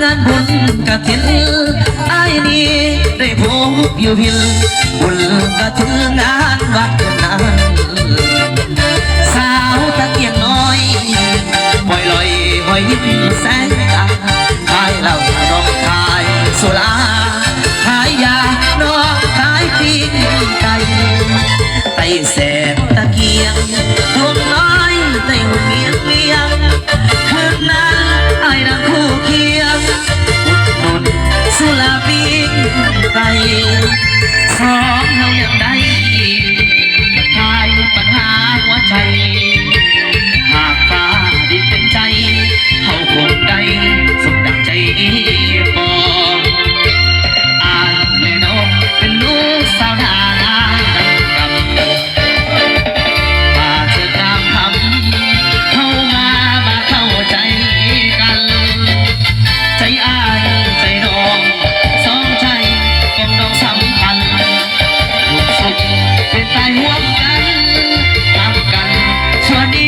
ງານບຸນກະຖິນ ອ້າຍນີ້ໄດ້ພົບຢູ່ພິນ ບຸນກະຖິນງານວັດນັ້ນ ສາວຕະກຽງນ້ອຍ ປ່ອຍລອຍຮອຍຍິ້ມແສງຕາ ຂາຍເຫຼົ້ານ້ອງຂາຍສຸລາ ຂາຍຢານ້ອງຂາຍປີ້ງໄກ່ ໄຕ້ແສງຕະກຽງ ດວງນ້ອຍໄຕ້ຫຸ່ນມຽງມຽງ ຄືນນັ້ນອ້າຍນັ່ງຄູ່ຄຽງ ອຸດໜູນສຸລາປີ້ງໄກ່ ສອງເຮົາຍັງໄດ້ ຄາຍບັນຫາຫົວໃຈ ຫາກຟ້າດິນເປັນໃຈ ເຮົາຄົງໄດ້ສົມດັ່ງໃຈປອງ ອ້າຍແລະນ້ອງເປັນລູກສາວນາງ ມາເທີດນາງຄຳ ເຂົ້າມາ ມາເຂົ້າໃຈກັນ ໃຈອ້າຍໃຈນ້ອງ ສອງໃຈຂອງນ້ອງສຳຄັນ ທຸກສຸກເປັນຕາຍຮ່ວມກັນ ຮັກກັນຊົ່ວນິ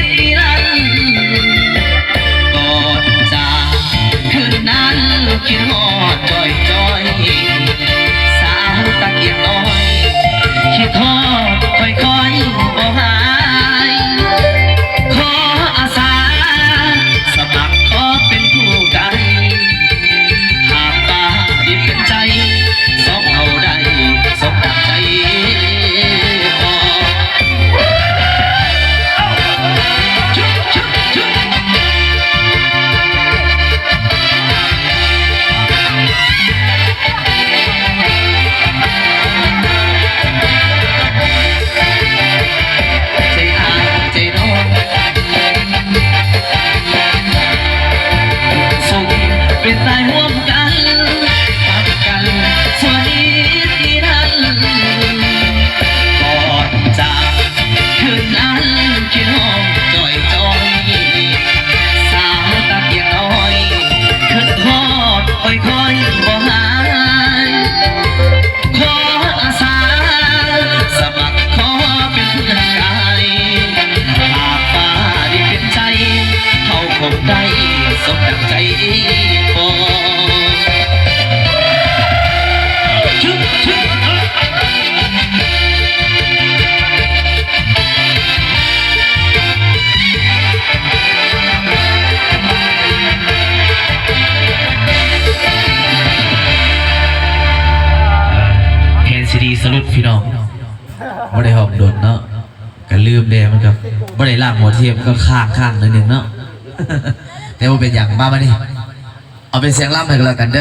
ດນິລັນດ໌ ກ່ອນຈາກ ຄືນນັ້ນຄິດຮອດຈ່ອຍໆ ສາວຕະກຽງນ້ອຍ ຄິດຮອດຄ່ອຍໆບໍ່ຫາຍ ຂໍອາສາສະໝັກຂໍເປັນຄູ່ໃກ້ ຫາກວ່າດິບເປັນໃຈ ສອງເຮົາໄດ້ ສົມດັ່ງໃຈຂໍ. ໃຈອ້າຍໃຈນ້ອງ ສຸກເປັນຕາຍຮ່ວມກັນ ຮັກກັນຊົ່ວນິດນິລັນດ໌ ກ່ອນຈາກ ຄືນນັ້ນຄິດຮອດຈ່ອຍໆ ສາວຕະກຽງນ້ອຍ ຄິດຮອດຄ່ອຍໆບໍ່ຫາຍ ຂໍອາສາສະໝັກຂໍເປັນເພື່ອນກາຍ ຫາກຟ້າດິນເປັນໃຈ ເຮົາຄົງໄດ້ສົມດັ່ງໃຈປອງ. ແຜນຊີດີສະຫຼຸບພີ່ນ້ອງ ບໍ່ໄດ້ຮ້ອງດົນເນາະ ກະລືມແດ່ ມັນກະບໍ່ໄດ້ລ້າງຫົວທຽມ ກະຄ້າງໆໜ້ອຍໜຶ່ງເນາະ ແຕ່ບໍ່ເປັນຫຍັງ ມາບາດນີ້ ເອົາເປັນສຽງລຳໃຫ້ກັນແລ້ວກັນເດີ.